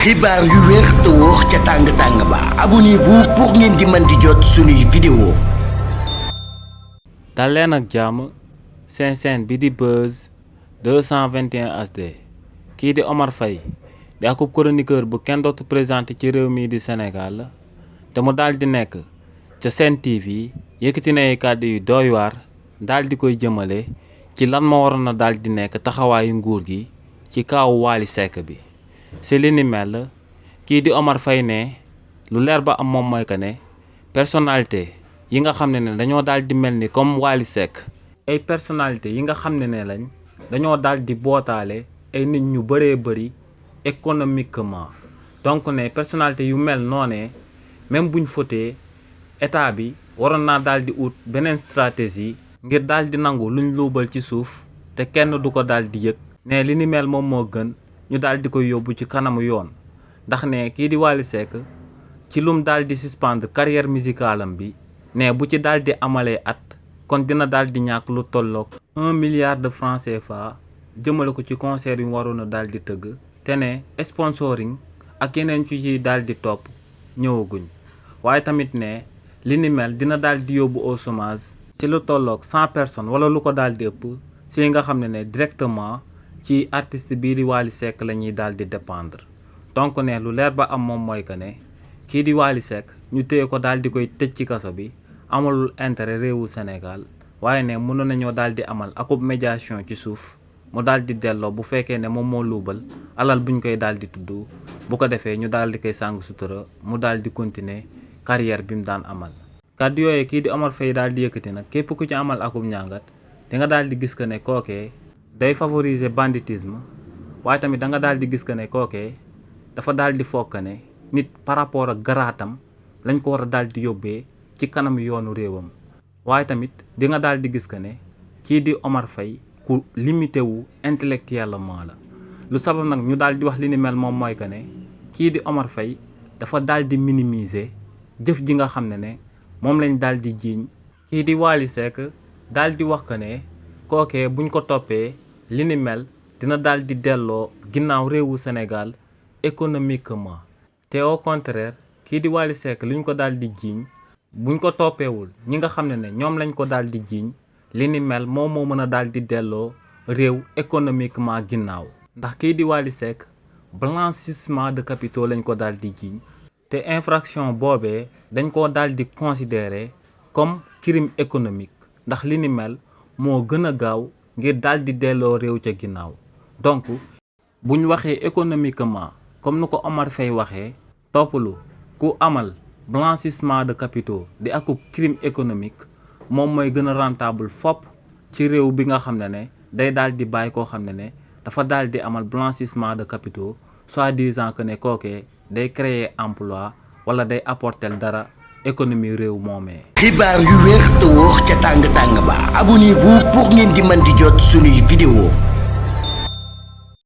xibaar yu wér te wóor ca tàng-tàng ba abonnez-vous pour ngeen di mën di jot suñuy vidéo. dal leen ak jàmm seen chaîne bi di Buzz 221 HD kii di Omar Faye di akub chroniqueur bu kenn dootu présenté ci réew mii di Sénégal te mu daal di nekk ca Sen TV yëkkati na ay kàddu yu doy waar daal di koy jëmale ci lan ma waroon na daal di nekk taxawaayu nguur gi ci kaawu Wally Seck bi. si li ni mel kii di Omar Faye ne lu leer ba am moom mooy que ne personnalité yi nga xam ne dañoo daal di mel ni comme Wally Seck ay personnalité yi nga xam ne lañ dañoo daal di bootaale ay nit ñu bëree bëri économiquement donc ne personnalité yu mel noonee même buñ fotee état bi waroon naa daal di ut beneen stratégie ngir daal di nangu luñ luubal ci suuf te kenn du ko daal di yëg ne li ni mel moom moo gën ñu daal di koy yóbbu ci kanamu yoon ndax ne kii di Wally Seck ci lum daal di suspendre carrière musicale am bi ne bu ci daal di amalee at kon dina daal di ñàkk lu tolloog 1 milliard de francs CFA jëmale ko ci concert yu waroon a daal di tëgg te ne sponsoring ak yeneen ci ciy daal di topp ñëwaguñ waaye tamit ne li ni mel dina daal di yóbbu au chômage ci lu tolloog 100 personnes wala lu ko daal di ëpp si nga xam ne directement ci artiste bii di Wally Seck la ñuy daal di dépendre donc ne lu leer ba am moom mooy que ne kii di Wally Seck ñu téye ko daal di koy tëj ci kaso bi amalul intérêt réewu Sénégal waaye ne mënoon nañoo daal di amal akub médiation ci suuf mu daal di delloo bu fekkee ne moom moo luubal alal buñ koy daal di tudd bu ko defee ñu daal di koy sàng sutura mu daal di continuer carrière bi mu daan amal. kàddu yooyu kii di Omar Faye daal di yëkkati nag képp ku ci amal akub ñàngat di nga daal di gis que ne kookee day favoriser banditisme waaye tamit da nga daal di gis que ne kookee dafa daal di fokk ne nit par rapport ak garaatam lañ ko war a daal di yóbbee ci kanam yoonu réewam waaye tamit di nga daal di gis que ne kii di Omar Faye ku limité wu intellectuellement la lu sabab nag ñu daal di wax li ni mel moom mooy que ne kii di Omar Faye dafa daal di minimiser jëf ji nga xam ne moom lañ daal di jiiñ kii di Wally Seck daal di wax que ne kookee buñ ko toppee li ni mel dina daal di delloo ginnaaw réewu Sénégal économiquement te au contraire kii di Wally Seck li ñu ko daal di jiiñ buñ ko toppeewul ñi nga xam ne ñoom lañ ko daal di jiiñ li ni mel moom moo mën a daal di delloo réew économiquement ginnaaw ndax kii di Wally Seck blanchissement de capitaux lañ ko daal di jiiñ te infraction boobee dañ koo daal di considérer comme crime économique ndax li ni mel moo gën a gaaw ngir daal di delloo réew ca ginnaaw donc buñ waxee économiquement comme nu ko Omar Faye waxee toppalu ku amal blanchissement de capitaux di akub crime économique moom mooy gën a rentable fopp ci réew bi nga xam ne day daal di bàyyi koo xam ne dafa daal di amal blanchissement de capitaux soi-disant que ne kookee day créer emploi wala day apporter dara économie réew moomee. xibaar yu wér te wóor ca tàng-tàng ba abonnez-vous pour ngeen di mën di jot suñuy vidéo.